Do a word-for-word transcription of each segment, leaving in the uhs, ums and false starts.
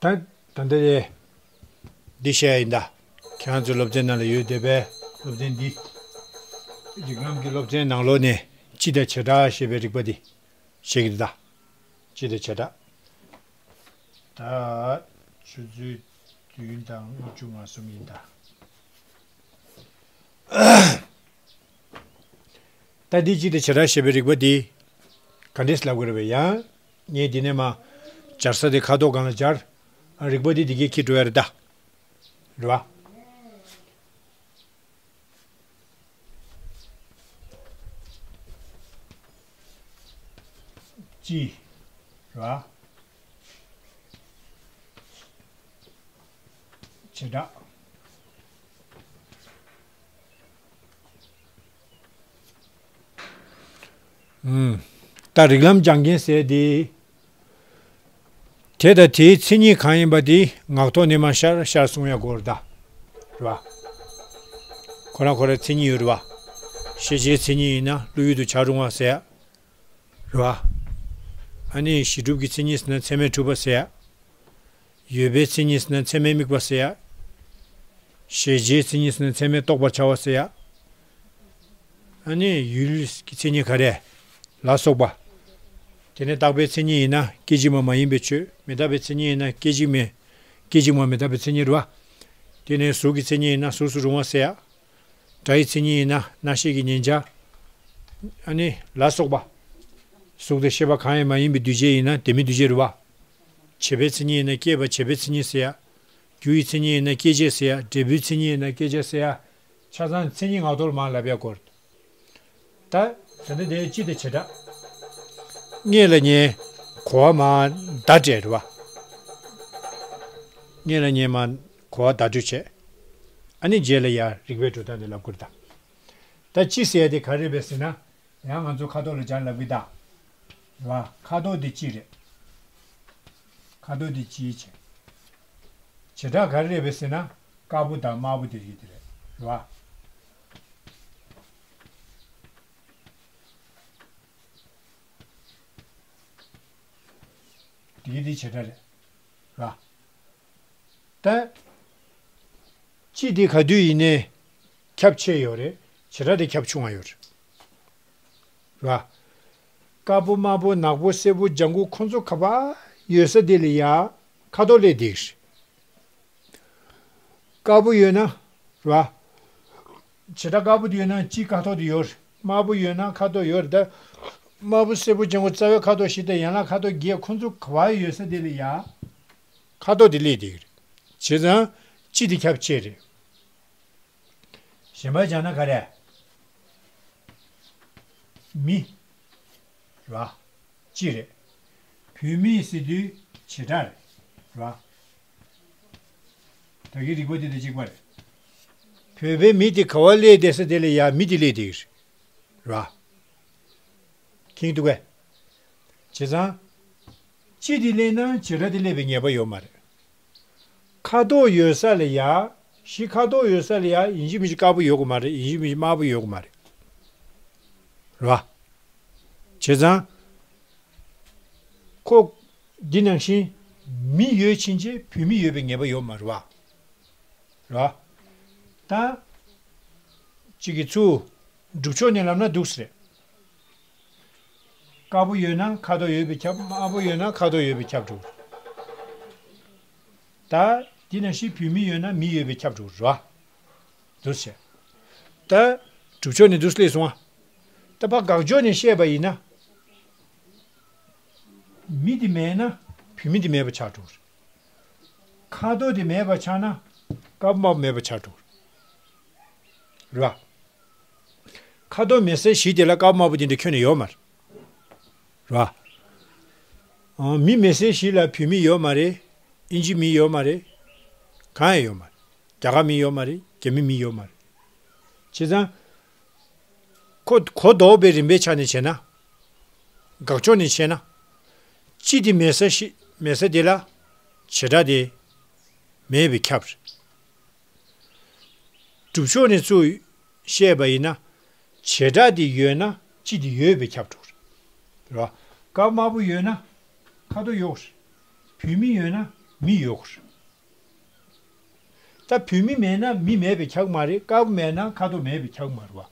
ད་ད་ལྟ་རེད། འདི་བཤད་ཡིན་ད། ཁྱེད་རང་ཚོའི་སློབ་ཚན་ནང་ལ་ཡོད་བསྡད་པའི་སློབ་ཚན་འདི། རིགས་ལམ་གྱི་སློབ་ཚན་ནང་ལོགས་ནས་སྤྱི་དང་བྱེ་བྲག་ཞེས་པའི་རིག་པ་འདི་བཤད་ཀྱི་འདུག་ད། སྤྱི་དང་བྱེ་བྲག་ད་ཆུ་ཚོད་བདུན་དང་ལྔ་བཅུ་ང་གསུམ་ཡིན་ད། ད་འདི་སྤྱི་དང་བྱེ་བྲག་ཞེས་པའི་རིག་པ་འདི་ག་འདྲས་ལབ་དགོས་རེད་པས། ཡང་ངས་འདི་ནས་མ་སྦྱར་ས་དེ་ཁ་དོག་སྒང་ལ་སྦྱར། རིག་པ་འདི་འདི་གས་ཁྱེར་འགྲོ་ཡ་རེད་ད། རེད་བ། སྤྱི། རེད་བ། བྱེ་བྲག་ཨུམ། ད་རིགས་ལམ་སྦྱང་མཁན་ཟེར་དེ། དེ་དང་དེའི་མཚན་ཉིད་གང་ཡིན་པ་དེ་ངག་ཐོག་ནས་མར་ཤར་ཤར་གསུང་ཡ་དགོས་རེད་ད། རེད་བ། ཁོ་རང་ཁོ་རང་མཚན་ཉིད་ཡོད་རེད་བ། ཤེས་བྱའི་མཚན་ཉིད་ཡིན་ན་བློ་ཡུལ་དུ་བྱ་རུང་བ་ཟེར་ཡ། རེད་བ། ཨ་ནི་གཞི་གྲུབ་ཀྱི་མཚན་ཉིད་ཟེར་ན་མཚན་མས་གྲུབ་པ་ཟེར་ཡ། ཡོད་པའི་མཚན་ཉིད་ཟེར་ན་མཚན་མས་དམིགས་པ་ཟེར་ཡ། ཤེས་བྱའི་མཚན་ཉིད་ཟེར་ན་མཚན་མས་རྟོགས་པར་བྱ་བ་ཟེར་ཡ། ཨ་ནི་ཡུལ་གྱི་མཚན་ཉིད་ག་རེ་ལ་སོགས་པ། དེ་ནས་རྟག་པའི་མཚན་ཉིད་ཡིན་ན་སྐད་ཅིག་མ་མ་ཡིན་པའི་ཆོས། མི་རྟག་པའི་མཚན་ཉིད་ཡིན་ན་སྐད་ཅིག་མེད། སྐད་ཅིག་མ་མི་རྟག་པའི་མཚན་ཉིད་རེད་བ། དེ་ནས་གཟུགས་ཀྱི་མཚན་ཉིད་ཡིན་ན་གཟུགས་སུ་རུང་བ་ཟེར་ཡ། སྒྲ་ཡི་མཚན་ཉིད་ཡིན་ན་རྣ་ཤེས་ཀྱི་ཉན་བྱ། ཨ་ནི་ལ་སོགས་པ། གཟུགས་དང་ཤེས་པ་གང་ཡང་མ་ཡིན་པའི་འདུས་བྱས་ཡིན་ན་ལྡན་མིན་འདུས་བྱས་རེད་བ། བྱེད་པའི་མཚན་ཉིད་ཡིན་ན་སྐྱེས་པ་བྱེད་པའི་མཚན་ཉིད་ཟེར་ཡ། རྒྱུ་ཡི་མཚན་ཉིད་ཡིན་ན་སྐྱེད་བྱེད་ཟེར་ཡ། འབྲས་བུའི་མཚན་ཉིད་ཡིན་ན་སྐྱེད་བྱེད་ཟེར་ཡ། ཆ་ཚང་མཚན་ཉིད་ངག་ཐོག་ལ་མར་ལབ་ཡ་སྐོར། ད་ད་ལྟ་དེ་སྤྱི་དང་བྱེ་བྲག་སྔོན་ལ་ངས་གོ་བ་མར་བརྡ་སྤྲད་རེད་བ། སྔོན་ལ་ངས་མར་གོ་བ་བརྡ་སྤྲོད་བྱས། ཨ་ནི་རྗེས་ལ་ཡར་རིགས་པའི་གྲུབ་མཐའ་འདི་ལབ་དགོས་རེད་ད། ད་སྤྱི་ཟེར་ཡ་དེ་ག་རེ་རེད་པས་ཟེར་ན། ཡང་ང་ཚོ་ཁ་དོག་ལ་སྦྱར་ལབ་ཀྱི་ད། རེད་བ། ཁ་དོག་དེ་སྤྱི་རེད། ཁ་དོག་དེ་སྤྱིའི་ཆ། བྱེ་བྲག་ག་རེ་རེད་པས་ཟེར་ན། དཀར་པོ་དང་དམར་པོ་དེ་རིགས་དེ་རེད། རེད་བ། དེ་གི་དེ་བྱེ་བྲག་རེད། རེད་བ། ད། སྤྱི་དེ་ག་དུས་ཡིན་ནའི་ཁྱབ་ཆེ་ཡོད་རེད། བྱེ་བྲག་དེ་ཁྱབ་ཆུང་བ་ཡོད་རེད། རེད་བ། དཀར་པོ་དམར་པོ་ནག་པོ་སེར་པོ་ལྗང་གུ་ཁོ་ཚོ་ག་པར་ཡོད་ས་དེ་ལ་ཡ་ཁ་དོག་སླེབས་བསྡད་ཀྱི་རེད། དཀར་པོ་ཡོད་ན་རེད་བ། བྱེ་བྲག་དཀར་པོ་དེ་ཡོད་ན་སྤྱི་ཁ་དོག་དེ་ཡོད་རེད། དམར་པོ་ཡོད་ན་ཁ་དོག་ཡོད་རེད་ད། དམར་པོ་སེར་པོ་ལྗང་གུ་རྩ་བའི་ཁ་དོག་བཞི་དང་ཡན་ལག་ཁ་དོག་བརྒྱད་ཁོ་ཚོ་ག་པར་ཡོད་ས་དེ་ལ་ཡ་ཁ་དོག་དེ་སླེབས་བསྡད་ཀྱི་རེད། བྱས་ཙང་སྤྱི་དེ་ཁྱབ་ཆེ་རེད། གཞན་པ་སྦྱར་ན་ག་རེ། མི། རེད་བ། སྤྱི་རེད། བུད་མེད་ཟེར་དུས་བྱེ་བྲག་རེད། རེད་བ། ད་གིན་རིགས་པ་དེ་དང་གཅིག་པ་རེད། བོད་པའི་མི་དེ་ག་པར་སླེབས་བསྡད་ས་དེ་ལ་ཡ་མི་དེ་སླེབས་བསྡད་ཀྱི་རེད། རེད་བ། མཁྱེན་འདུག་གས། བྱས་ཙང་། སྤྱི་དེ་སླེབས་ན་བྱེ་བྲག་དེ་སླེབས་པའི་ངེས་པ་ཡོད་མ་རེད། ཁ་དོག་ཡོད་ས་ལ་ཡ། གཞི་ཁ་དོག་ཡོད་ས་ལ་ཡ་ཡིན་གཅིག་མིན་གཅིག་དཀར་པོ་ཡོད་དགོས་མ་རེད། ཡིན་གཅིག་མིན་གཅིག་དམར་པོ་ཡོད་དགོས་མ་རེད། རེད་བ། བྱས་ཙང་། ཁོ། འདི་ནང་བཞིན། མི་ཡོད་ཕྱིན་ཆད་བུད་མེད་ཡོད་པའི་ངེས་པ་ཡོད་མ་རེད་བ། རེད་བ། ད། གཅིག་གིས་ཚུར། སྒྲུབ་ཕྱོགས་ནས་ལབ་ན་འདུག་སེ་རེད། དཀར་པོ་ཡོད་ན་ཁ་དོག་ཡོད་པས་ཁྱབ། དམར་པོ་ཡོད་ན་ཁ་དོག་ཡོད་པས་ཁྱབ་འགྲོ། ད། འདི་ནང་བཞིན་བུད་མེད་ཡོད་ན་མི་ཡོད་པས་ཁྱབ་འགྲོ་རེད་བ། འདུག་སེ། ད། སྒྲུབ་ཕྱོགས་ནས་འདུག་སེ་སླེབས་སོང་ཨ། ད་ཕར་དགག་ཕྱོགས་ནས་བཤད་པ་ཡིན་ན། མི་དེ་མེད་ན་བུད་མེད་དེ་མེད་པ་ཆགས་འགྲོ། ཁ་དོག་དེ་མེད་པ་ཆགས་ན་དཀར་པོ་དམར་པོ་མེད་པ་ཆགས་འགྲོ། རེད་བ། ཁ་དོག་མེད་སའི་གཞི་དེ་ལ་དཀར་པོ་དམར་པོ་དེ་འདྲ་ཁྱོན་ནས་ཡོད་མ་རེད། རེད་བ། ཨང་། མི་མེད་སའི་གཞི་ལ་བུད་མེད་ཡོད་མ་རེད། ཨིན་ཇི་མི་ཡོད་མ་རེད། གང་ཡང་ཡོད་མ་རེད། རྒྱ་གར་མི་ཡོད་མ་རེད། རྒྱ་མི་མི་ཡོད་མ་རེད། བྱས་ཙང་། ཁོ་གོ་ལྡོག་པའི་རིམ་པའི་ཆ་ནས་བྱས་ན། དགག་ཕྱོགས་ནས་བྱས་ན། སྤྱི་དེ་མེད་ས་ཞིག་མེད་ས་དེ་ལ། བྱེ་བྲག་དེ་མེད་པས་ཁྱབ་རེད། སྒྲུབ་ཕྱོགས་ནས་ཚུར་བཤད་པ་ཡིན་ན། བྱེ་བྲག་དེ་ཡོད་ན་སྤྱི་དེ་ཡོད་པས་ཁྱབ་འགྲོ་གི་རེད། རེད་བ། དཀར་དམར་པོ་ཡོད་ན་ཁ་དོག་ཡོད་རེད། བུད་མེད་ཡོད་ན་ མི་ཡོད་དགོས་རེད། ད་བུད་མེད་མེད་ན་མི་མེད་པས་ཁྱབ་ཀྱི་མ་རེད། དཀར་པོ་མེད་ན་ཁ་དོག་མེད་པས་ཁྱབ་ཀྱི་མ་རེད་བ།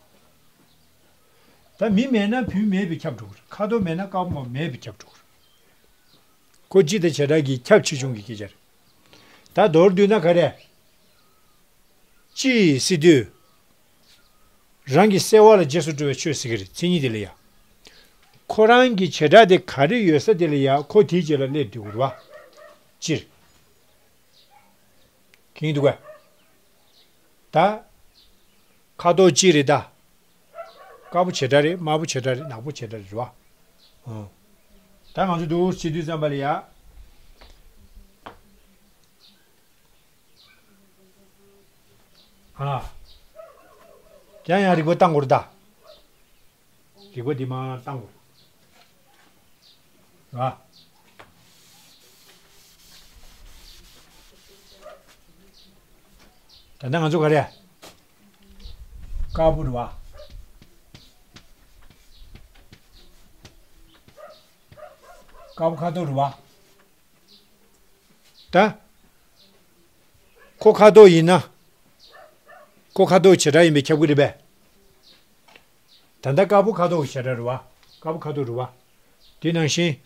ད་མི་མེད་ན་བུད་མེད་པས་ཁྱབ་འགྲོ་གི་རེད། ཁ་དོག་མེད་ན་དཀར་པོ་མ་མེད་པས་ཁྱབ་འགྲོ་གི་རེད། ཁོ་སྤྱི་དང་བྱེ་བྲག་གི་ཁྱབ་ཆེ་ཆུང་གི་སྐད་ཆ་རེད། ད་མདོར་བསྡུས་ན་ག་རེ། སྤྱི་ཟེར་དུས། རང་གི་སེལ་བ་ལ་རྗེས་སུ་འགྲོ་བའི་ཆོས་ཟེར་གྱི་རེད། མཚན་ཉིད་དེ་ལ་ཡ། ཁོ་རང་གི་བྱེ་བྲག་དེ་ག་རེ་ཡོད་ས་དེ་ལ་ཡ་ཁོ་དེའི་རྗེས་ལ་སླེབས་འགྲོ་གི་རེད་བ། སྤྱིར། མཁྱེན་འདུག་ག་ད། ཁ་དོག་གཅིག་རེད་ད། དཀར་པོ་བྱེ་བྲག་རེད། དམར་པོ་བྱེ་བྲག་རེད། ནག་པོ་བྱེ་བྲག་རེད་བ། ཨོ། ད་ང་ཚོ་འདུག་བྱེད་དུས་ཙམ་པ་ལ་ཡ། ཨ། ཡང་ཡང་རིག་པ་བཏང་དགོས་རེད་ད། རིག་པ་འདི་མར་བཏང་དགོས། རེད་བ། ད་ལྟ་ང་ཚོ་ག་རེ། དཀར་པོ་རེད་བ། དཀར་པོ་ཁ་དོག་རེད་བ། ད། ཁོ་ཁ་དོག་ཡིན་ན། ཁོ་ཁ་དོག་བྱེ་བྲག་ཡིན་པས་ཁྱབ་ཀྱི་རེད་པས། ད་ལྟ་དཀར་པོ་ཁ་དོག་གི་བྱེ་བྲག་རེད་བ། དཀར་པོ་ཁ་དོག་རེད་བ། དེ་ནང་བཞིན།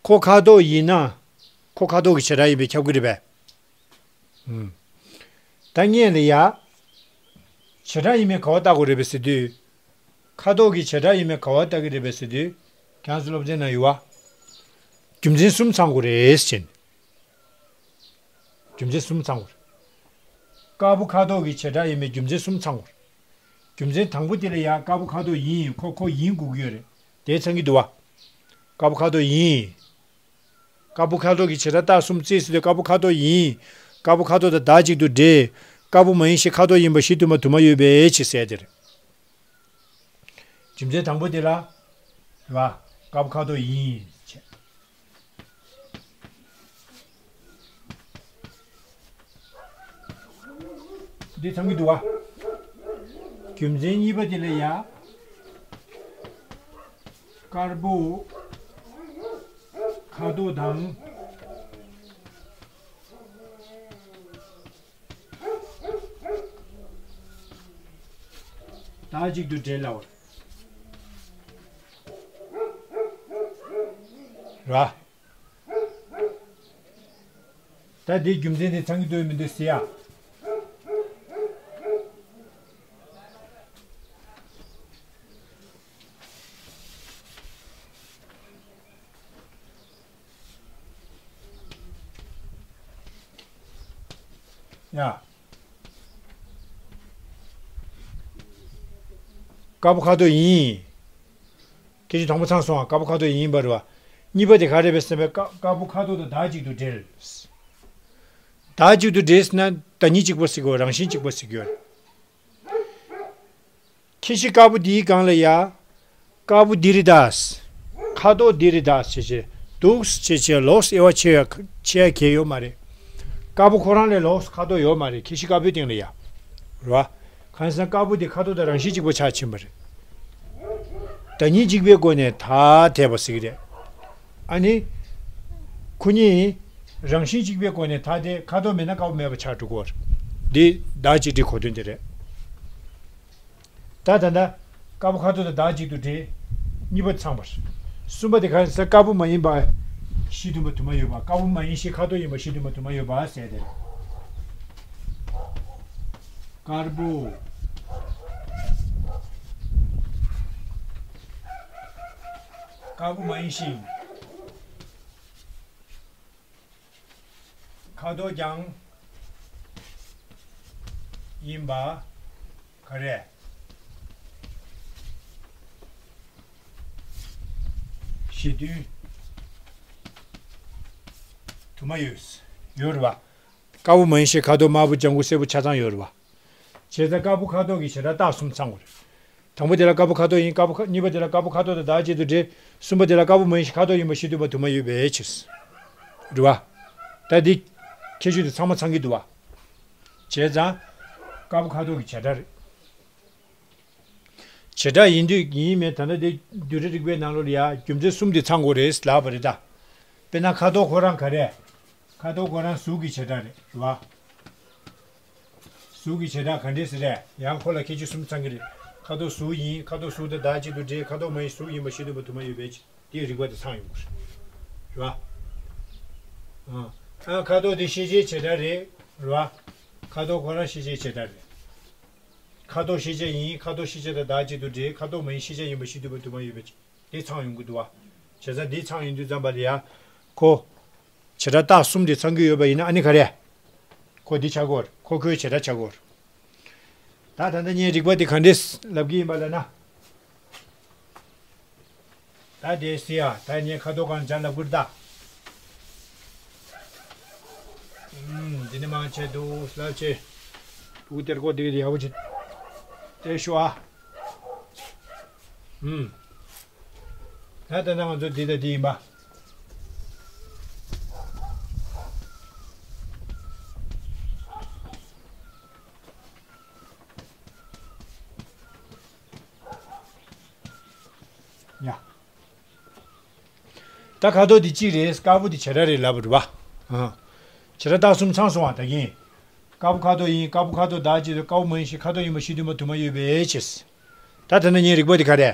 ཁོ་ཁ་དོག་ཡིན་ན། ཁོ་ཁ་དོག་གི་བྱེ་བྲག་ཡིན་པས་ཁྱབ་ཀྱི་རེད་པས། ཨུམ། ད་ངས་ལ་ཡ། བྱེ་བྲག་ཡིན་མིན་ག་བ་བལྟ་དགོས་རེད་པས་ཟེར་དུས། ཁ་དོག་གི་བྱེ་བྲག་ཡིན་མིན་ག་བ་བལྟ་གི་རེད་པས་ཟེར་དུས། ཁྱེད་ཚོ་སློབ་ཚན་ནང་ཡོད་བ། རྒྱུ་མཚན་གསུམ་ཚང་དགོས་རེད་ཟེར་ནས། རྒྱུ་མཚན་གསུམ་ཚང་དགོས་རེད། དཀར་པོ་ཁ་དོག་གི་བྱེ་བྲག་ཡིན་མིན་རྒྱུ་མཚན་གསུམ་ཚང་དགོས་རེད། རྒྱུ་མཚན་དང་པོ་དེ་ལ་ཡ་དཀར་པོ་ཁ་དོག་ཡིན། ཁོ་ཁོ་ཡིན་དགོས་ཀྱི་ཡོད་རེད། དེ་ཚང་གི་འདུག་བ། དཀར་པོ་ཁ་དོག་ཡིན། དཀར་པོ་ཁ་དོག་གི་བྱེ་བྲག་རྟགས་གསུམ་བརྩིས་ཟེར་དུས་དཀར་པོ་ཁ་དོག་ཡིན། དཀར་པོ་ཁ་དོག་དང་བདག་གཅིག་ཏུ་འབྲེལ། དཀར་པོ་མ་ཡིན་ཞེས་ཁ་དོག་ཡིན་པ་གཞི་མཐུན་པ་དུ་མ་ཡོད་པའི་ཕྱིར་ཟེར་དེ་རེད། རྒྱུ་མཚན་དང་པོ་དེ་ལ། རེད་བ། དཀར་པོ་ཁ་དོག་ཡིན། བྱས། འདི་ཚང་གི་འདུག་བ། རྒྱུ་མཚན་གཉིས་པ་དེ་ལ་ཡ། དཀར་པོ་ཁ་དོག་དང་། བདག་གཅིག་ཏུ་འབྲེལ་ལ་བར། ར། ད་འདིའི་རྒྱུ་མཚན་དེ་ཚང་གི་འདུག་མི་འདུག་ཟེར་ཡ། ཡ། དཀར་པོ་ཁ་དོག་ཡིན། སྐད་ཆ་དང་པོ་ཚང་སོང་ང་། དཀར་པོ་ཁ་དོག་ཡིན་པ་རེད་བ། གཉིས་པ་དེ་ག་རེ་རེད་ཟེར་ན་དཀར་དཀར་པོ་ཁ་དོག་དང་བདག་གཅིག་ཏུ་འབྲེལ། བདག་གཅིག་ཏུ་འབྲེལ་ཟེར་ན་བདག་ཉིད་གཅིག་པ་ཟེར་གྱི་ཡོད། རང་བཞིན་གཅིག་པ་ཟེར་གྱི་ཡོད། ཁྱད་གཞི་དཀར་པོ་འདིའི་སྒང་ལ་ཡ། དཀར་པོ་འདི་རེད་ད། ཁ་དོག་འདི་རེད་ད་བྱས་བྱས། འདུག་བྱས་བྱས་ལོགས་དབྱེ་བ་ཕྱེ་ཡ་ཕྱེ་ཡ་གལ་ཡོད་མ་རེད། དཀར་པོ་ཁོ་རང་ལས་ལོགས་ཁ་དོག་ཡོད་མ་རེད། ཁྱད་གཞི་དཀར་པོའི་སྟེང་ལ་ཡ། རེད་བ། གང་ཡིན་ཟེར་ན་དཀར་པོ་འདི་ཁ་དོག་དང་རང་བཞིན་གཅིག་པ་ཆགས་ཕྱིན་པ་རེད། བདག་ཉིད་གཅིག་པའི་སྒོ་ནས་ཐ་དད་པ་ཟེར་གྱི་རེད། ཨ་ནི། ཁོ་གཉིས། རང་བཞིན་གཅིག་པའི་སྒོ་ནས་ཐ་དད་ཁ་དོག་མེད་ན་དཀར་པོ་མེད་པ་ཆགས་འགྲོ་གི་ཡོད་རེད། འདི་བདག་གཅིག་སྒྲིལ་གོ་དོན་དེ་རེད། ད་ད་ལྟ། དཀར་པོ་ཁ་དོག་དང་བདག་གཅིག་ཏུ་འབྲེལ། གཉིས་པ་ཚང་བར། གསུམ་པ་དེ་ག་རེ་ཟེར། དཀར་པོ་མ་ཡིན་པ། གཞི་མཐུན་པ་དུ་མ་ཡོད་པ། དཀར་པོ་མ་ཡིན་ཞེས་ཁ་དོག་ཡིན་པ་གཞི་མཐུན་པ་དུ་མ་ཡོད་པ་ཟེར་ཏེ། དཀར་པོ། དཀར་པོ་མ་ཡིན་ཞིང་། ཁ་དོག་ཀྱང་ཡིན་པ་ག་རེ། གཞི་མཐུན་དུ་མ་ཡོད། ཡོད་རེད་བ། དཀར་པོ་མ་ཡིན་ཞེས་ཁ་དོག་དམར་པོ་ལྗང་གུ་སེར་པོ་ཆ་ཚང་ཡོད་རེད་བ། བྱས་ཙང་དཀར་པོ་ཁ་དོག་གི་བྱེ་བྲག་རྟགས་གསུམ་ཚང་དགོས་རེད། དང་པོ་དེ་ལ་དཀར་པོ་ཁ་དོག་ཡིན། དཀར་པོ་ཁ་གཉིས་པ་དེ་ལ་དཀར་པོ་ཁ་དོག་དང་བདག་གཅིག་ཏུ་འབྲེལ། གསུམ་པ་དེ་ལ་དཀར་པོ་མ་ཡིན་ཞིང་ཁ་དོག་ཡིན་པ་གཞི་མཐུན་པ་དུ་མ་ཡོད་པའི་ཕྱིར། རེད་བ། ད་འདི། ཁྱད་ཆོས་དེ་ཚང་མ་ཚང་གི་འདུག་བ། བྱས་ཙང་། དཀར་པོ་ཁ་དོག་གི་བྱེ་བྲག་རེད། བྱེ་བྲག་ཡིན་དུས་ཡིན་མིན་ད་ལྟ་འདི་བསྡུས་གྲྭ་རིག་པའི་ནང་ལོགས་ལ་ཡ་རྒྱུ་མཚན་གསུམ་དེ་ཚང་དགོས་རེད་ལབ་པ་རེད་ད། དཔེར་ན་ཁ་དོག་ཁོ་རང་ག་རེ། ཁ་དོག་ཁོ་རང་གཟུགས་ཀྱི་བྱེ་བྲག་རེད་བ། གཟུགས་ཀྱི་བྱེ་བྲག་ག་འདྲས་ཟེར་རེད། ཡང་ཁོ་ལ་ཁྱད་ཆོས་གསུམ་ཚང་གི་རེད། ཁ་དོག་གཟུགས་ཡིན། ཁ་དོག་གཟུགས་དང་བདག་གཅིག་ཏུ་འབྲེལ། ཁ་དོག་མ་ཡིན་གཟུགས་ཡིན་པ་ཤེས་འདོད་པ་དུ་མ་ཡོད་པའི་ཕྱིར། དེའི་རིགས་པ་དེ་ཚང་ཡོང་གི་རེད་བ། ཨ་ཁ་དོག་དེ་ཤེས་བྱའི་བྱེ་བྲག་རེད་བ། ཁ་དོག་ཁོ་རང་ཤེས་བྱའི་བྱེ་བྲག་རེད། ཁ་དོག་ཤེས་བྱ་ཡིན། ཁ་དོག་ཤེས་བྱ་དང་བདག་གཅིག་ཏུ་འབྲེལ། ཁ་དོག་མ་ཡིན་ཤེས་བྱ་ཡིན་པ་ཤེས་འདོད་པ་དུ་མ་ཡོད་པའི་ཕྱིར། དེ་ཚང་ཡོང་གི་འདུག་བ། བྱས་ཙང་དེ་ཚང་ཡོང་དུས་ཙམ་པ་ལ་ཡ། ཁོ། བྱེ་བྲག་རྟགས་གསུམ་དེ་ཚང་གི་ཡོད་པ་ཡིན་ན་ཨ་ནི་ག་རེ། ཁོ་འདི་ཆགས་ཀྱི་ཡོད་རེད། ཁོ་ཁོའི་བྱེ་བྲག་ཆགས་ཀྱི་ཡོད་རེད། ད་ད་ལྟ་ངས་རིགས་པ་འདི་ག་འདྲས་ལབ་ཀྱི་ཡིན་པ་ལབ་ན། ད་དེ་སི་ཡ་ད་ངས་ཁ་དོག་གང་སྦྱར་ལབ་དགོས་རེད་ད། ཨུམ། འདི་ནི་མང་ཆེ་འདུག་ལབ་ཆེ། ཕྲུ་གུ་གཏེར་ཁོག་འདི་གི་ཡག་པོ་ཆེ། གཏེར་ཤོག་ཨ། ཨུམ། ད་ད་ནང་ང་ཚོ་འདི་དང་འདི་ཡིན་པ། ཡ། ད་ཁ་དོག་འདི་གཅིག་རེད། དཀར་པོ་འདི་བྱེ་བྲག་རེད་ལབ་པ་རེད་བ། ཨ། བྱེ་བྲག་རྟགས་གསུམ་ཚང་སོང་བ་ད་གིན། དཀར་པོ་ཁ་དོག་ཡིན། དཀར་པོ་ཁ་དོག་བདག་གཅིག་ཏུ། དཀར་པོ་མ་ཡིན་ཞིང་ཁ་དོག་ཡིན་པ་ཤེས་འདོད་པ་དུ་མ་ཡོད་པའི་ཕྱིར། ད་དེ་ནས་ངའི་རིགས་པ་འདི་ག་རེ།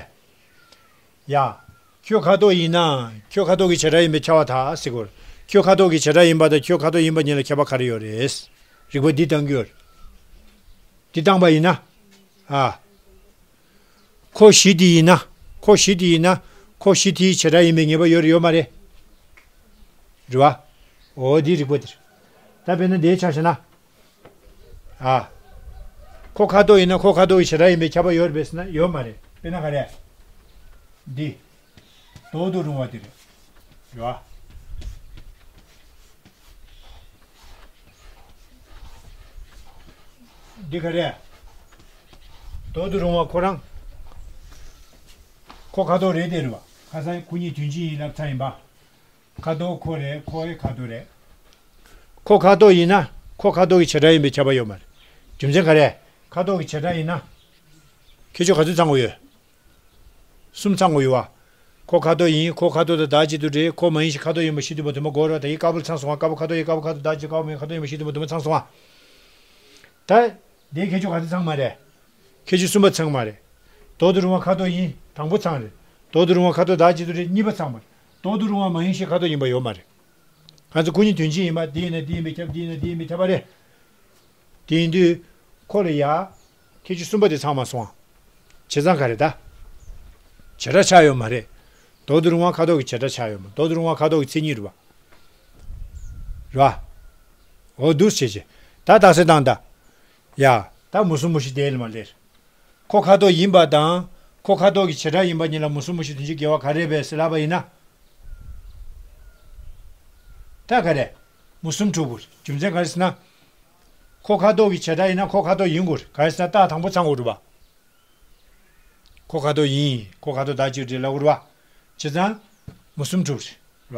ཡ། ཁྱོད་ཁ་དོག་ཡིན་ན་ཁྱོད་ཁ་དོག་གི་བྱེ་བྲག་ཡིན་པས་ཁྱབ་པར་ཐལ་ཟེར་གོ། ཁྱོད་ཁ་དོག་གི་བྱེ་བྲག་ཡིན་པ་དང་ཁྱོད་ཁ་དོག་ཡིན་པ་གཉིས་ལ་ཁྱད་པར་ག་རེ་ཡོད་རེད། རིགས་པ་འདི་བཏང་གི་ཡོད་རེད། འདི་བཏང་པ་ཡིན་ན། ཨ། ཁོ་བཞི་དེ་ཡིན་ན། ཁོ་བཞི་དེ་ཡིན་ན། ཁོ་བཞི་དེའི་བྱེ་བྲག་ཡིན་པའི་ངེས་པ་ཡོད་རེད་ཡོད་མ་རེད། རེད་བ། འོ་འདིའི་རིགས་པ་དེ་རེད། ད་དཔེར་ན་འདིའི་ཆ་བཞག་ན། ཨ། ཁོ་ཁ་དོག་ཡིན་ན་ཁོ་ཁ་དོག་གི་བྱེ་བྲག་ཡིན་པས་ཁྱབ་པ་ཡོད་རེད་པས་ཟེར་ན་ཡོད་མ་རེད། དཔེར་ན་ག་རེ། འདི། མདོག་ཏུ་རུང་བ་དེ་རེད། རེད་བ། འདི་ག་རེ། མདོག་ཏུ་རུང་བ་ཁོ་རང་། ཁོ་ཁ་དོག་རེད་དེ་རེད་བ། ཁ་སང་ཁོ་གཉིས་དོན་གཅིག་ཡིན་ལབ་ཚར་ཡིན་པ། ཁ་དོག་ཁོ་རེད། ཁོའི་ཁ་དོག་རེད། ཁོ་ཁ་དོག་ཡིན་ན་ཁོ་ཁ་དོག་གི་བྱེ་བྲག་ཡིན་པས་ཁྱབ་པ་ཡོད་མ་རེད། རྒྱུ་མཚན་ག་རེ། ཁ་དོག་གི་བྱེ་བྲག་ཡིན་ན། ཁྱད་ཆོས་ག་ཚོད་ཚང་དགོས་ཡོད། གསུམ་ཚང་དགོས་ཡོད་བ། ཁོ་ཁ་དོག་ཡིན། ཁོ་ཁ་དོག་དང་བདག་གཅིག་ཏུ་འབྲེལ། ཁོ་མ་ཡིན་ཞིང་ཁ་དོག་ཡིན་པ་ཤེས་འདོད་པ་དུ་མ་དགོས་རེད་བ། ད་ཡིན་དཀར་པོ་ལ་ཚང་སོང་བ། དཀར་པོ་ཁ་དོག་ཡིན། དཀར་པོ་ཁ་དོག་བདག་གཅིག་དཀར་པོ་མ་ཡིན་ཁ་དོག་ཡིན་པ་ཤེས་འདོད་པ་དུ་མ་ཚང་སོང་བ། ད། འདིའི་ཁྱད་ཆོས་ག་ཚོད་ཚང་མ་རེད། ཁྱད་ཆོས་གསུམ་པ་ཚང་མ་རེད། མདོག་ཏུ་རུང་བ་ཁ་དོག་ཡིན། དང་པོ་ཚང་རེད། མདོག་ཏུ་རུང་བ་ཁ་དོག་བདག་གཅིག་ཏུ་རེད། གཉིས་པ་ཚང་མ་རེད། མདོག་ཏུ་རུང་བ་མ་ཡིན་ཞིང་ཁ་དོག་ཡིན་པ་ཡོད་མ་རེད། ང་ཚོ་ཁོ་གཉིས་དོན་གཅིག་ཡིན་པ། འདི་ཡིན་ན་འདི་ཡིན་པས་ཁྱབ། འདི་ཡིན་ན་འདི་ཡིན་པས་ཁྱབ་པ་རེད། དེ་ཡིན་དུས། ཁོ་ལ་ཡ། ཁྱད་ཆོས་གསུམ་པ་དེ་ཚང་མ་སོང་། བྱས་ཙང་ག་རེ་ད། བྱེ་བྲག་ཆགས་ཡོད་མ་རེད། མདོག་ཏུ་རུང་བ་ཁ་དོག་གི་བྱེ་བྲག་ཆགས་ཡོད་མ། མདོག་ཏུ་རུང་བ་ཁ་དོག་གི་མཚན་ཉིད་རེད་བ། རེད་བ། འོ་འདུག་བྱས་བྱས། ད་རྟགས་གསལ་བཏང་ད། ཡ། ད་མུ་གསུམ་མུ་བཞི་དེ་ལ་མ་ལེར། ཁོ་ཁ་དོག་ཡིན་པ་དང་། ཁོ་ཁ་དོག་གི་བྱེ་བྲག་ཡིན་པ་གཉིས་ལ་མུ་གསུམ་མུ་བཞི་དོན་གཅིག་འགལ་བ་ག་རེ་རེད་པས་ལབ་པ་ཡིན་ན། ད་ག་རེ། མུ་གསུམ་འགྲུབ་དགོས། རྒྱུ་མཚན་ག་རེ་ཟེར་ན། ཁོ་ཁ་དོག་གི་བྱེ་བྲག་ཡིན་ན་ཁོ་ཁ་དོག་ཡིན་དགོས། ག་རེ་ཟེར་ན་རྟགས་དང་པོ་ཚང་དགོས་རེད་པ། ཁོ་ཁ་དོག་ཡིན། ཁོ་ཁ་དོག་བདག་གཅིག་རེད་ལབ་དགོས་རེད་པ། བྱས་ཙང་། མུ་གསུམ་འགྲུབ་རེད་པ།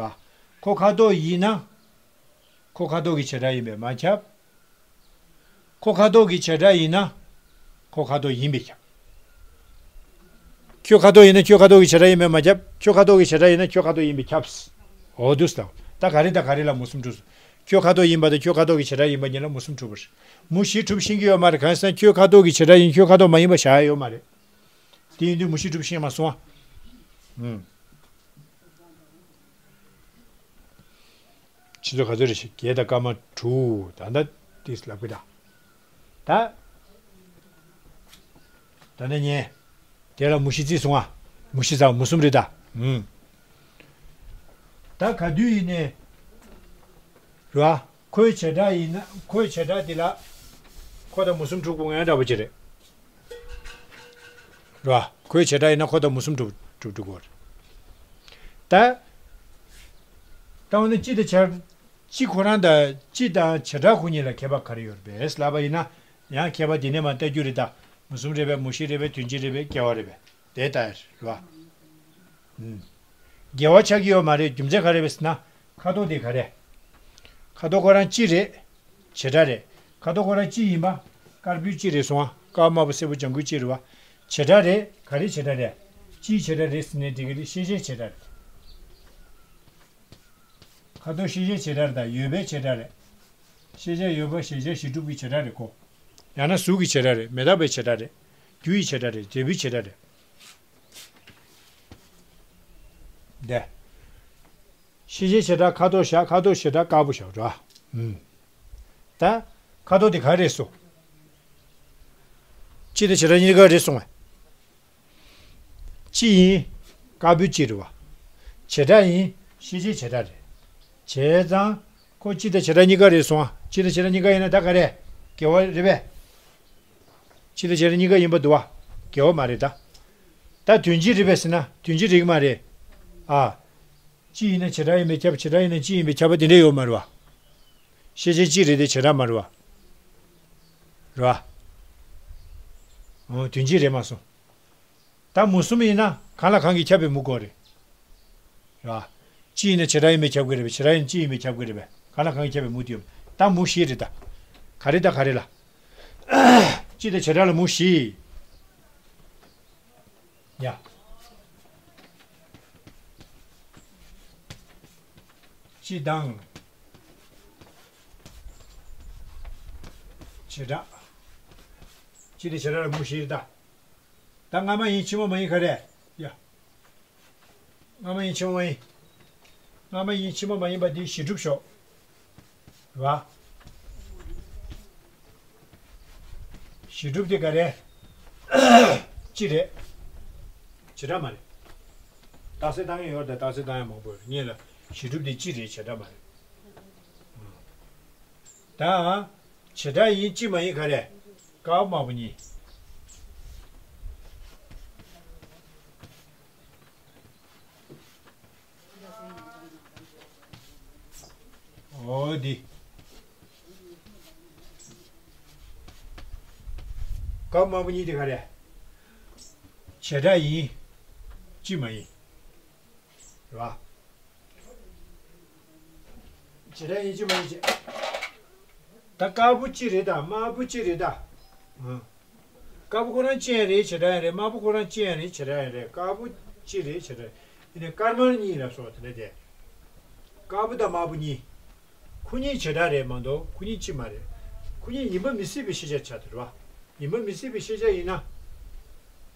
ཁོ་ཁ་དོག་ཡིན་ན། ཁོ་ཁ་དོག་གི་བྱེ་བྲག་ཡིན་པས་མ་ཁྱབ། ཁོ་ཁ་དོག་གི་བྱེ་བྲག་ཡིན་ན། ཁོ་ཁ་དོག་ཡིན་པས་ཁྱབ། ཁྱོད་ཁ་དོག་ཡིན་ན་ཁྱོད་ཁ་དོག་གི་བྱེ་བྲག་ཡིན་པས་མ་ཁྱབ། ཁྱོད་ཁ་དོག་གི་བྱེ་བྲག་ཡིན་ན་ཁྱོད་ཁ་དོག་ཡིན་པས་ཁྱབ། འོ་འདུག་སེ་ད། ད་ག་རེ་དང་ག་རེ་ལ་མུ་གསུམ་འགྲུབ་སོང་། ཁྱོད་ཁ་དོག་ཡིན་པ་དང་ཁྱོད་ཁ་དོག་གི་བྱེ་བྲག་ཡིན་པ་གཉིས་ལ་མུ་གསུམ་འགྲུབ་པ་རེད། མུ་བཞི་འགྲུབ་ཤེས་ཀྱི་ཡོད་མ་རེད། གང་ཟེར་ན་ཁྱོད་ཁ་དོག་གི་བྱེ་བྲག་ཡིན། ཁྱོད་ཁ་དོག་མ་ཡིན་པ་བཞག་ཡ་ཡོད་མ་རེད། དེ་ཡིན་དུས་མུ་བཞི་འགྲུབ་ཤེས་མ་སོང་ཨ། ཨུམ། ཆུ་ཚོད་ག་ཚོད་རེད་ཤག་བརྒྱད་དང་སྐར་མ་དྲུག་ད་ལྟ་ཏིས་ལབ་གི་ད། ད། ད་ནི་ཉེ། དེ་ལ་མུ་བཞི་བརྩིས་སོང་ཨ། མུ་བཞི་ཚང་མུ་གསུམ་རེད་ད། ཨུམ། ད་ག་དུས་ཡིན་ནའི། རེད་བ། ཁོའི་བྱེ་བྲག་ཡིན་ན་ཁོའི་བྱེ་བྲག་དེ་ལ། ཁོ་དང་མུ་གསུམ་གྲུབ་དགོས་ངེས་འདྲ་པོ་ཅིག་རེད། རེད་བ། ཁོའི་བྱེ་བྲག་ཡིན་ན་ཁོ་དང་མུ་གསུམ་གྲུབ་གྲུབ་འགྲོ་གི་རེད། ད། ད་འོ་ན་སྤྱི་དང་བྱ། སྤྱི་ཁོ་རང་དང་སྤྱི་དང་བྱེ་བྲག་ཁོ་གཉིས་ལ་ཁྱད་པར་ག་རེ་ཡོད་རེད་པས་ལབ་པ་ཡིན་ན། ཡང་ཁྱད་པར་དེ་ནས་མར་བལྟ་རྒྱུ་རེད་ད། མུ་གསུམ་རེད་པས། མུ་བཞི་རེད་པས། དོན་གཅིག་རེད་པས། འགལ་བ་རེད་པས། དེ་ལྟ་ཡ་རེད་བ། ཨུམ། འགལ་བ་ཆགས་ཀྱི་ཡོད་མ་རེད། རྒྱུ་མཚན་ག་རེ་རེད་ཟེར་ན། ཁ་དོག་དེ་ག་རེ། ཁ་དོག་ཁོ་རང་སྤྱི་རེད། བྱེ་བྲག་རེད། ཁ་དོག་ཁོ་རང་སྤྱི་ཡིན་པ། དཀར་པོའི་སྤྱི་རེད་སོང་ཨ། དཀར་དམར་པོ་སེར་པོ་ལྗང་གུའི་སྤྱི་རེད་བ། བྱེ་བྲག་རེད། ག་རེ་བྱེ་བྲག་རེད། སྤྱིའི་བྱེ་བྲག་རེད་ཟེར་ནས་འགྲིག་གི་རེད། ཤེས་བྱའི་བྱེ་བྲག་རེད། ཁ་དོག་ཤེས་བྱའི་བྱེ་བྲག་རེད་ད། ཡོད་པའི་བྱེ་བྲག་རེད། ཤེས་བྱ་ཡོད་པ་ཤེས་བྱ་གཞི་གྲུབ་ཀྱི་བྱེ་བྲག་རེད་གོ། ཡང་ན་གཟུགས་ཀྱི་བྱེ་བྲག་རེད། མི་རྟག་པའི་བྱེ་བྲག་རེད། རྒྱུ་ཡི་བྱེ་བྲག་རེད། འབྲས་བུའི་བྱེ་བྲག་རེད། འདི། ཤེས་བྱའི་བྱེ་བྲག་ཁ་དོག་བཞག་ཁ་དོག་བྱེ་བྲག་དཀར་པོ་བཞག་ར། ཨུམ། ད། ཁ་དོག་དེ་ག་རེད་སོ། སྤྱི་དང་བྱེ་བྲག་གཉིས་ཀ་རེད་སོང་བས། སྤྱི་ཡིན། དཀར་པོའི་སྤྱི་རེད་བ། བྱེ་བྲག་ཡིན། ཤེས་བྱའི་བྱེ་བྲག་རེད། བྱས་ཙང་། ཁོ་སྤྱི་དང་བྱེ་བྲག་གཉིས་ཀ་རེད་སོང་ཨ། སྤྱི་དང་བྱེ་བྲག་གཉིས་ཀ་ཡིན་ན་ད་ག་རེད། འགལ་བ་རེད་པས། སྤྱི་དང་བྱེ་བྲག་གཉིས་ཀ་ཡིན་པ་འདུག་བ། འགལ་བ་མ་རེད་ད། ད་དོན་སྤྱི་རེད་པས་ཟེར་ན་དོན་སྤྱི་རེད་ཀྱི་མ་རེད། ཨ། སྤྱི་ཡིན་ན་བྱེ་བྲག་ཡིན་པས་ཁྱབ། བྱེ་བྲག་ཡིན་ན་སྤྱི་ཡིན་པས་ཁྱབ་པ་དེ་འདྲ་ཡོད་མ་རེད་བ། ཤེས་བྱའི་སྤྱི་རེད་དེ་བྱེ་བྲག་མ་རེད་བ། རེད་བ། འོ་དོན་སྤྱི་རེད་མ་སོང་། ད་མུ་གསུམ་ཡིན་ན་གང་ལ་གང་གིས་ཁྱབ་པའི་མུ་དགོས་རེད། རེད་བ། སྤྱི་ཡིན་ན་བྱེ་བྲག་ཡིན་པས་ཁྱབ་ཀྱི་རེད་པས། བྱེ་བྲག་ཡིན་སྤྱི་ཡིན་པས་ཁྱབ་ཀྱི་རེད་པས། གང་ལ་གང་གིས་ཁྱབ་པའི་མུ་དེ་ཡོད། ད་མུ་བཞི་རེད་ད། ག་རེ་ད་ག་རེ་ལ། སྤྱི་དང་བྱེ་བྲག་ལ་མུ་བཞི། ཡ། སྤྱི་དང་། བྱེ་བྲག་སྤྱི་དང་བྱེ་བྲག་ལ་མུ་བཞི་རེད་ད། ད་སྔ་མ་ཡིན་ཕྱི་མ་མ་ཡིན་ག་རེ། ཡ། སྔ་མ་ཡིན་ཕྱི་མ་མ་ཡིན། སྔ་མ་ཡིན་ཕྱི་མ་མ་ཡིན་པ་འདི་གཞི་གྲུབ་ཤོག་རེད་བ། གཞི་གྲུབ་དེ་ག་རེ། སྤྱི་རེད། བྱེ་བྲག་མ་རེད། རྟགས་གསལ་བཏང་ཡ་ཡོད་རེད་ད། རྟགས་གསལ་བཏང་ཡ་མང་པོ་ཡོད་རེད། ངེད་ལ་གཞི་གྲུབ་དེ་སྤྱི་རེད། བྱེ་བྲག་མ་རེད། ད། བྱེ་བྲག་ཡིན་སྤྱི་མ་ཡིན་ག་རེ། དཀར་པོ་དམར་པོ་གཉིས། འོ་འདི། དཀར་པོ་དམར་པོ་གཉིས་དེ་ག་རེ། བྱེ་བྲག་ཡིན། སྤྱི་མ་ཡིན། རེད་བ། བྱེ་བྲག་ཡིན་སྤྱི་མ་ཡིན་བྱེད། ད་དཀར་པོ་སྤྱི་རེད་ད། དམར་པོ་སྤྱི་རེད་ད། ཨང་། དཀར་པོ་ཁོ་རང་སྤྱི་ཡང་རེད། བྱེ་བྲག་ཡང་རེད། དམར་པོ་ཁོ་རང་སྤྱི་ཡང་རེད། བྱེ་བྲག་ཡང་རེད། དཀར་པོ་སྤྱི་རེད། བྱེ་བྲག་ཡིན་ནའི་དཀར་དམར་གཉིས་ལ་སོགས་དེ་འདྲ་དེ། དཀར་པོ་དང་དམར་པོ་གཉིས། ཁོ་གཉིས་བྱེ་བྲག་རེད་མ་གཏོགས་ཁོ་གཉིས་སྤྱི་མ་རེད། ཁོ་གཉིས་ཡིན་པ་མི་སྲིད་པའི་ཤེས་བྱ་ཆགས་འདུག་རེད་བ། ཡིན་པ་མི་སྲིད་པའི་ཤེས་བྱ་ཡིན་ན།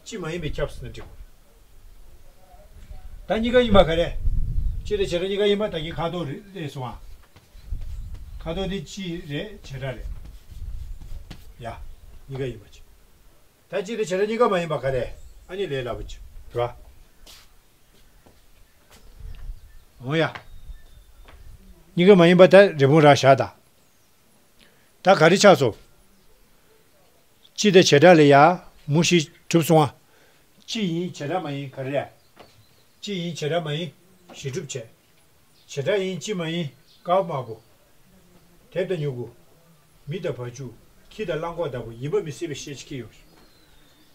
སྤྱི་མ་ཡིན་པས་ཁྱབ་ཟེར་ན་འགྲིག་གོ། ད་གཉིས་ཀ་ཡིན་པ་ག་རེ། སྤྱི་དང་བྱེ་བྲག་གཉིས་ཀ་ཡིན་པ་ད་གིན་ཁ་དོག་རེད་སོང་ཨ། ཁ་དོག་དེ་སྤྱི་རེད་བྱེ་བྲག་རེད། ཡ། གཉིས་ཀ་ཡིན་པ་ཅི། ད་སྤྱི་དང་བྱེ་བྲག་གཉིས་ཀ་མ་ཡིན་པ་ག་རེ། ཨ་ནི་ལས་སླ་པོ་ཅི་རེད་བ། འོ་ཡ། གཉིས་ཀ་མ་ཡིན་པ་ད་རི་བོང་རྭ་བཞག་ད། ད་ག་རེ་ཆགས་སོང་། སྤྱི་དང་བྱེ་བྲག་ལ་ཡ། མུ་བཞི་གྲུབ་སོང་ཨ། སྤྱི་ཡིན་བྱེ་བྲག་མ་ཡིན་ག་རེ་རེད། སྤྱི་ཡིན་བྱེ་བྲག་མ་ཡིན། གཞི་གྲུབ་བྱས། བྱེ་བྲག་ཡིན་སྤྱི་མ་ཡིན། དཀར་པོ་དམར་པོ། དེབ་དང་སྨྱུ་གུ། མི་དང་བ་ཕྱུགས། ཁྱི་དང་གླང་གོག་ལྟ་བུ་ཡིན་པ་མི་སྲིད་པའི་ཤེས་བྱ་སྐྱེ་ཡོང་།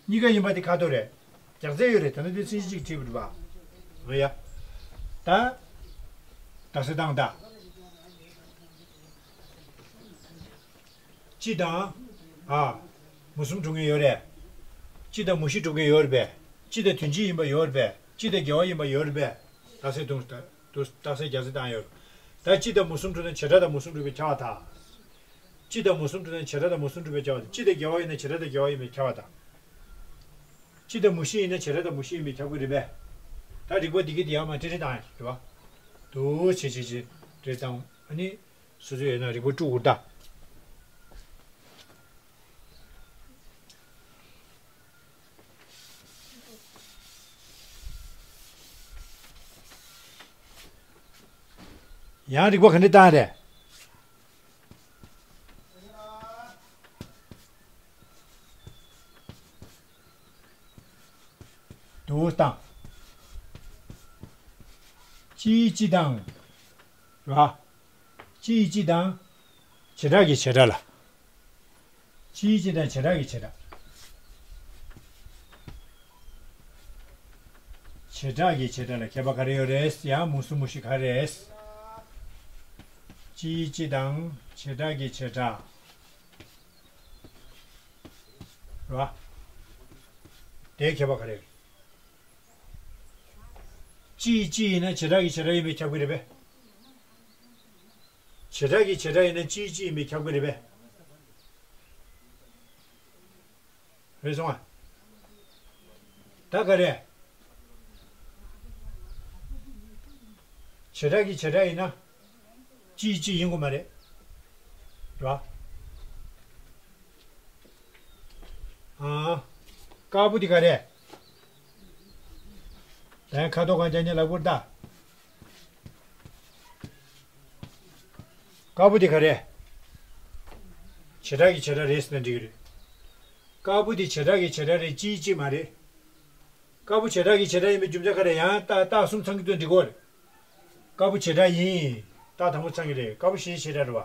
གཉིས་ཀ་ཡིན་པ་དེ་ཁ་དོག་རེད། རྒྱག་རྩལ་ཡོད་རེད། ད་ནི་དེ་ཚིག་གཅིག་བྲིས་པ་རེད་པ། འོ་ཡ། ད། རྟགས་གསལ་བཏང་ད། སྤྱི་དང་། ཨ། མུ་གསུམ་གྲུབ་མཁན་ཡོད་རེད། སྤྱི་དང་མུ་བཞི་གྲུབ་མཁན་ཡོད་རེད་པས། སྤྱི་དང་དོན་སྤྱི་ཡིན་པ་ཡོད་རེད་པས། སྤྱི་དང་འགལ་བ་ཡིན་པ་ཡོད་རེད་པས། རྟགས་གསལ་བཏང་ད། རྟགས་གསལ་རྒྱག་རྩལ་བཏང་ཡོད། ད་སྤྱི་དང་མུ་གསུམ་གྲུབ་ན་བྱེ་བྲག་དང་མུ་གསུམ་གྲུབ་པས་ཁྱབ་པར་ཐལ། སྤྱི་དང་མུ་གསུམ་གྲུབ་ན་བྱེ་བྲག་དང་མུ་གསུམ་གྲུབ་པས་ཁྱབ་པར་ཐལ། སྤྱི་དང་འགལ་བ་ཡིན་ན་བྱེ་བྲག་དང་འགལ་བ་ཡིན་པས་ཁྱབ་པར་ཐལ། སྤྱི་དང་མུ་བཞི་ཡིན་ན་བྱེ་བྲག་དང་མུ་བཞི་ཡིན་པས་ཁྱབ་ཀྱི་རེད་པས། ད་རིགས་པ་འདི་གི་འདི་ཡང་མ་ཏྲི་ཏྲི་བཏང་ཡ་རེད་པ། འདུག་བྱེད་བྱེད་བྱེད་ཏྲི་བཏང་ཨ་ནི། སོ་སོ་ཡོད་ན་རིགས་པ་དཀྲུག་དགོས་ད། ཡང་རིགས་པ་ག་འདྲ་བཏང་རེད། འདུག་བཏང་། སྤྱིའི་སྤྱི་དང་། ར། སྤྱིའི་སྤྱི་དང་། བྱེ་བྲག་གི་བྱེ་བྲག་ལ། སྤྱིའི་སྤྱི་དང་བྱེ་བྲག་གི་བྱེ་བྲག་བྱེ་བྲག་གི་བྱེ་བྲག་ལ་ཁྱད་པར་ག་རེ་ཡོད་རེད། ཡང་མུ་གསུམ་མུ་བཞི་ག་རེ་རེད། སྤྱིའི་སྤྱི་དང་བྱེ་བྲག་གི་བྱེ་བྲག་རེད་བ། དེའི་ཁྱད་པར་ག་རེ་རེད། སྤྱིའི་སྤྱི་ཡིན་ན་བྱེ་བྲག་གི་བྱེ་བྲག་ཡིན་པས་ཁྱབ་ཀྱི་རེད་པས། བྱེ་བྲག་གི་བྱེ་བྲག་ཡིན་ན་གཅིག་གཅིག་ཡིན་པས་ཁྱབ་ཀྱི་རེད་པས། རེད་སོང་ཨ། ད་ག་རེ། བྱེ་བྲག་གི་བྱེ་བྲག་ཡིན་ན། གཅིག་གཅིག་ཡིན་དགོས་མ་རེད། རེད་བ། ཨ། དཀར་པོ་འདི་ག་རེ། ལན་ཁ་དོག་གང་རྒྱག་ཉེ་ལག་པོར་ལྟ། དཀར་པོ་འདི་ག་རེ། བྱེ་བྲག་གི་བྱེ་བྲག་རེད་ཟེར་ན་འགྲིག་གི་རེད། དཀར་པོ་འདི་བྱེ་བྲག་གི་བྱེ་བྲག་རེད། གཅིག་གཅིག་མ་རེད། དཀར་པོ་བྱེ་བྲག་གི་བྱེ་བྲག་ཡིན་པའི་རྒྱུ་མཚན་ག་རེ། ཡང་རྟགས་རྟགས་གསུམ་ཚང་གི་འདུག་འགྲིག་གོ། དཀར་པོ་བྱེ་བྲག་ཡིན། རྟགས་དང་པོ་ཚང་གི་རེད། དཀར་པོ་གཞན་བྱེ་བྲག་རེད་བ།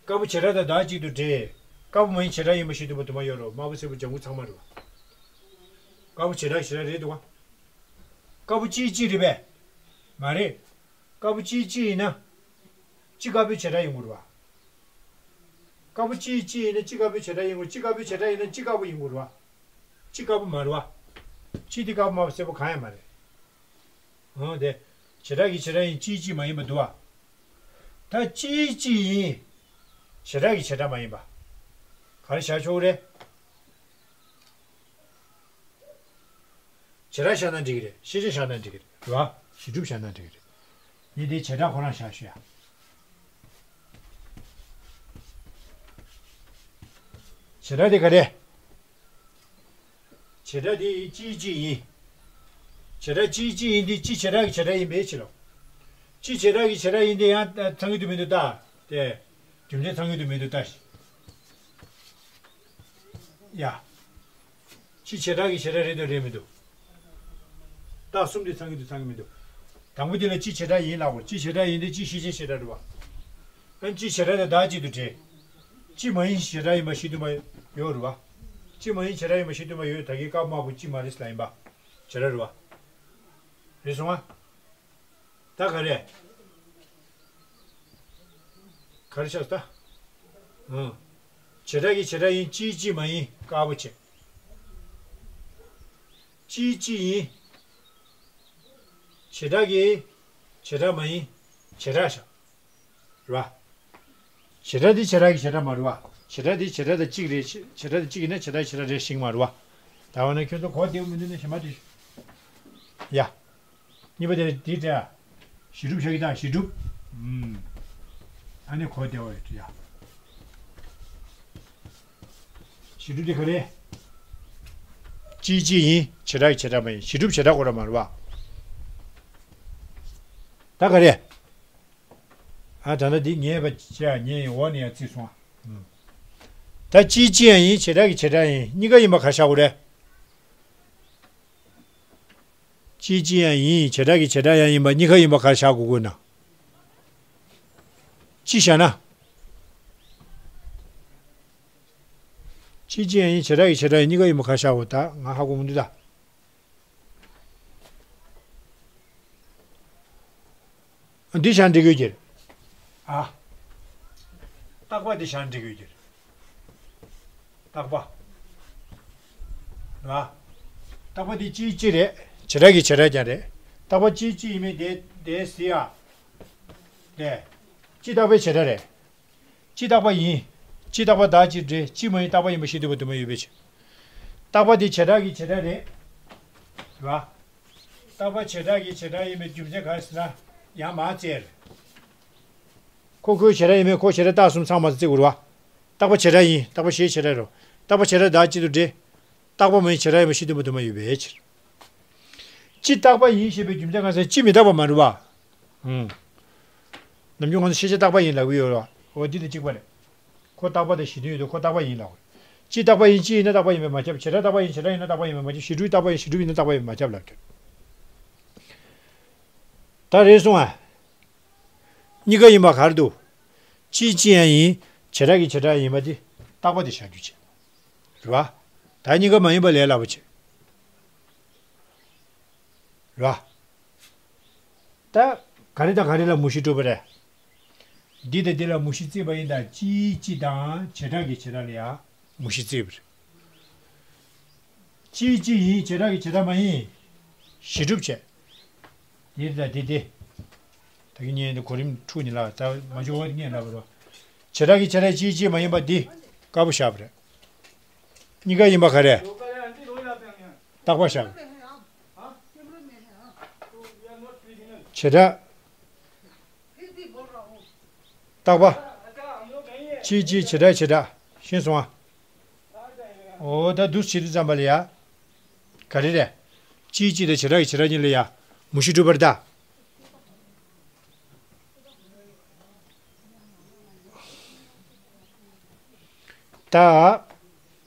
དཀར་པོ་བྱེ་བྲག་དང་བདག་གཅིག་ཏུ་འབྲེལ། དཀར་པོ་མ་ཡིན་བྱེ་བྲག་ཡིན་པ་ཞིག་འདུག་པ་དུ་མ་ཡོད་རོ། དམར་པོ་སེར་པོ་ལྗང་གུ་ཚང་མ་རེད་བ། དཀར་པོ་བྱེ་བྲག་བྱེ་བྲག་རེད་འདུག་བ། དཀར་པོ་གཅིག་གཅིག་རེད་པས། མ་རེད། དཀར་པོ་གཅིག་གཅིག་ཡིན་ན། གཅིག་དཀར་པོའི་བྱེ་བྲག་ཡིན་དགོས་རེད་བ། དཀར་པོ་གཅིག་གཅིག་ཡིན་ན་གཅིག་དཀར་པོའི་བྱེ་བྲག་ཡིན་དགོས། གཅིག་དཀར་པོའི་བྱེ་བྲག་ཡིན་ན་གཅིག་དཀར་པོ་ཡིན་དགོས་རེད་བ། གཅིག་དཀར་པོ་མ་རེད་བ། གཅིག་དེ་དཀར་པོ་མ་སེར་པོ་གང་ཡང་མ་རེད། འོ་དེ། བྱེ་བྲག་གི་བྱེ་བྲག་ཡིན། གཅིག་གཅིག་མ་ཡིན་པ་འདུག་བ། ད་གཅིག་གཅིག་ཡིན། བྱེ་བྲག་གི་བྱེ་བྲག་མ་ཡིན་པ། ག་རེ་བཞག་ཆོག་གི་རེད། བྱེ་བྲག་བཞག་ན་འགྲིག་གི་རེད། ཤེས་བྱ་བཞག་ན་འགྲིག་གི་རེད། རེད་བ། གཞི་གྲུབ་བཞག་ན་འགྲིག་གི་རེད། ངས་དེའི་བྱེ་བྲག་ཁོ་རང་བཞག་ཞུ་ཡ། བྱེ་བྲག་དེ་ག་རེ། བྱེ་བྲག་དེ་གཅིག་གཅིག་ཡིན། བྱེ་བྲག་གཅིག་གཅིག་ཡིན་དེ་གཅིག་བྱེ་བྲག་གི་བྱེ་བྲག་ཡིན་པའི་ཕྱིར་རོ། གཅིག་བྱེ་བྲག་གི་བྱེ་བྲག་ཡིན་དེ་ཡང་ཚང་གི་འདུག་མི་འདུག་ལྟ། དེ། རྒྱུ་མཚན་ཚང་གི་འདུག་མི་འདུག་ལྟ་ཞིག་ཡ། གཅིག་བྱེ་བྲག་གི་བྱེ་བྲག་རེད་འདུག་རེད་མི་འདུག་རྟགས་གསུམ་དེ་ཚང་གི་འདུག་ཚང་གི་མི་འདུག་དང་པོ་དེ་ལ་གཅིག་བྱེ་བྲག་ཡིན་ལབ་དགོས། གཅིག་བྱེ་བྲག་ཡིན་དེ་གཅིག་ཤེས་བྱའི་བྱེ་བྲག་རེད་བ། ཨ་ནི་གཅིག་བྱེ་བྲག་དང་བདག་གཅིག་ཏུ་འབྲེལ། གཅིག་མ་ཡིན་བྱེ་བྲག་ཡིན་པ་ཤེས་ཐུབ་པ་ཡོད་རེད་བ། གཅིག་མ་ཡིན་བྱེ་བྲག་ཡིན་པ་ཤེས་ཐུབ་པ་ཡོད། ད་གིན་དཀར་དམར་པོ་གཅིག་མ་རེད་ལབ་ཡིན་པ། བྱེ་བྲག་རེད་བ། རེད་སོང་ང་། ད་ག་རེ། ག་རེ་ཆགས་ད། ཨང་། བྱེ་བྲག་གི་བྱེ་བྲག་ཡིན། གཅིག་གཅིག་མ་ཡིན། དཀར་པོ་བྱས། གཅིག་གཅིག་ཡིན། བྱེ་བྲག་གི་བྱེ་བྲག་མ་ཡིན། བྱེ་བྲག་བཞག་རེད་བ། བྱེ་བྲག་འདི་བྱེ་བྲག་གི་བྱེ་བྲག་མ་རེད་བ། བྱེ་བྲག་འདི་བྱེ་བྲག་དང་གཅིག་རེད། བྱེ་བྱེ་བྲག་དང་གཅིག་ཡིན་ན་བྱེ་བྲག་བྱེ་བྲག་རེད་ཤེས་ཀྱི་མ་རེད་བ། ད་འོ་ན་ཁྱོད་ཚོ་གོ་བདེ་པོ་མི་འདུག་ན་ཞེ་མ་དྲིས། ཡ། གཉིས་པ་དེ་དེ་དེ། གཞི་གྲུབ་བྱ་གི་དང་གཞི་གྲུབ། ཨུམ། ཨ་ནི་གོ་བདེ་བ་ཡོད་ཡ། གཞི་གྲུབ་དེ་ག་རེ། གཅིག་གཅིག་ཡིན། བྱེ་བྲག་གི་བྱེ་བྲག་མ་ཡིན། གཞི་གྲུབ་བྱེ་བྲག་གོ་ར་མ་རེད་བ། ད་ག་རེ། ཨ་ད་ལྟ་འདི་ཉེས་པ་བྱས་ཉེས་ཡིན་འོག་ནས་ཡང་བརྩིས་སོང་ཨ། ད་གཅིག་གཅིག་ཡང་ཡིན། བྱེ་བྲག་གི་བྱེ་བྲག་ཡིན། གཉིས་ཀ་ཡིན་པ་ག་རེ་བཞག་དགོས་རེད། གཅིག་གཅིག་ཡང་ཡིན། བྱེ་བྲག་གི་བྱེ་བྲག་ཡང་ཡིན་པ་གཉིས་ཀ་ཡིན་པ་ག་རེ་བཞག་དགོས་དགོས་ན། གཅིག་བཞག་ན། གཅིག་གཅིག་ཡང་ཡིན། བྱེ་བྲག་གི་བྱེ་བྲག་ཡིན། གཉིས་ཀ་ཡིན་པ་ག་རེ་བཞག་དགོས། ད་ང་ཧ་གོ་མི་འདུག་ད། འདི་བཞག་འགྲིག་གི་ཡོད་ཀྱི་རེད། ཨ། རྟག་པ་འདི་བཞག་འགྲིག་གི་ཡོད་ཀྱི་རེད། རྟག་པ། ར། རྟག་པ་འདི་གཅིག་གཅིག་རེད། བྱེ་བྲག་གི་བྱེ་བྲག་ཀྱང་རེད། རྟག་པ་གཅིག་གཅིག་ཡིན་མིན་དེ་དེ་ཟེར་ཡ། དེ། སྤྱི་རྟག་པའི་བྱེ་བྲག་རེད། སྤྱི་རྟག་པ་ཡིན། སྤྱི་རྟག་པ་བདག་གཅིག་འབྲེལ། སྤྱི་མ་ཡིན་རྟག་པ་ཡིན་པ་ཤེས་ཐུབ་པ་དུ་མ་ཡོད་པའི་ཕྱིར། རྟག་པ་འདི་བྱེ་བྲག་གི་བྱེ་བྲག་རེད། ར། རྟག་པ་བྱེ་བྲག་གི་བྱེ་བྲག་ཡིན་པའི་རྒྱུ་མཚན་ག་རེ་ཟེར་ན། ཡང་མ་བཙལ། ཁོ་ཁོའི་བྱེ་བྲག་ཡིན་མིན་ཁོ་བྱེ་བྲག་རྟགས་གསུམ་ཚང་མ་བརྩི་དགོས་རེད་བ། རྟག་པ་བྱེ་བྲག་ཡིན། རྟག་པ་གཞན་བྱེ་བྲག་རེད། རྟག་པ་བྱེ་བྲག་བདག་གཅིག་ཏུ་འབྲེལ། རྟག་པ་མ་ཡིན་བྱེ་བྲག་ཡིན་པ་ཤེས་ཐུབ་པ་དུ་མ་ཡོད་པའི་ཕྱིར། སྤྱི་རྟག་པ་ཡིན་ཞེས་པའི་རྒྱུ་མཚན་གང་ཟེར་སྤྱི་མི་རྟག་པ་མ་རེད་བ། ཨང་། ནམ་རྒྱུན་ང་ཚོ་ཤེས་བྱ་རྟག་པ་ཡིན་ལབ་ཀྱི་ཡོད་རེད་བ། འོ་འདི་དང་གཅིག་པ་རེད། ཁོ་རྟག་པ་དང་གཞི་མཐུན་ཡོད་དུས་ཁོ་རྟག་པ་ཡིན་ལབ་དགོས། སྤྱི་རྟག་པ་ཡིན་སྤྱི་ཡིན་ན་རྟག་པ་ཡིན་པས་མ་ཁྱབ། བྱེ་བྲག་རྟག་པ་ཡིན་བྱེ་བྲག་ཡིན་ན་རྟག་པ་ཡིན་པས་མ་ཁྱབ། གཞི་གྲུབ་རྟག་པ་ཡིན་གཞི་གྲུབ་ཡིན་ན་རྟག་པ་ཡིན་པས་མ་ཁྱབ་ལབ་ཀྱི་རེད། ད་རེད་སོང་ཨ། གཉིས་ཀ་ཡིན་པ་ག་རེ་འདུག་སྤྱི་སྤྱི་ཡང་ཡིན། བྱེ་བྲག་གི་བྱེ་བྲག་ཡིན་པ་དེ་རྟག་པ་དེ་བཞག་རྒྱུ་བྱེད། རེད་བ། ད་གཉིས་ཀ་མ་ཡིན་པ་ལས་སླ་པོ་བྱེད། རེད་བ། ད་ག་རེ་དང་ག་རེ་ལ་མུ་བཞི་གྲུབ་པ་རེད། འདི་དང་འདི་ལ་མུ་བཞི་བརྩིས་པ་ཡིན་ད་སྤྱིའི་སྤྱི་དང་བྱེ་བྲག་གི་བྱེ་བྲག་ལ་ཡང་མུ་བཞི་བརྩིས་པ་རེད། སྤྱིའི་སྤྱི་ཡིན། བྱེ་བྲག་གི་བྱེ་བྲག་མ་ཡིན། གཞི་གྲུབ་བྱས། འདི་དང་འདི་སྟེ། ད་ ད་གིན་ངས་འདི་གོ་རིམ་འཁྲུག་ནི་ལ་ད་མ་འཇོག་པ་ངས་ལབ་པ་རེད། བྱེ་བྲག་གི་བྱེ་བྲག་གཅིག་གཅིག་མ་ཡིན་པ་འདི་དཀར་པོ་བཞག་པ་རེད། གཉིས་ཀ་ཡིན་པ་ག་རེ། རྟག་པ་བཞག་པ་རེད། བྱེ་བྲག་རྟག་པ། གཅིག་གཅིག་བྱེ་བྲག་བྱེ་བྲག་ཤེས་སོང་ཨ། འོ་ད་འདུག་བྱེད་དུས་ཙམ་པ་ལ་ཡ། ག་རེ་རེད། གཅིག་གཅིག་དང་བྱེ་བྲག་གི་བྱེ་བྲག་གཉིས་ལ་ཡ། མུ་བཞི་གྲུབ་པར་གདའ། ད།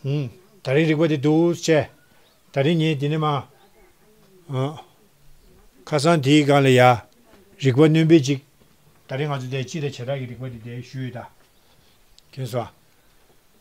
ཧུམ། ད་རིང་རིག་པ་འདི་འདུག་བྱས། ད་རིང་ངས་འདི་ནས་མ། ཨ། ཁ་སང་དེའི་སྒང་ལ་ཡ། རིག་པ་སྣོན་པའི་ཅིག་ད་རིང་ང་ཚོ་དེ་སྤྱི་དང་བྱེ་བྲག་གི་རིག་པ་འདི་དེ་ཞུས་ཡོད་ད། མཁྱེན་སོང་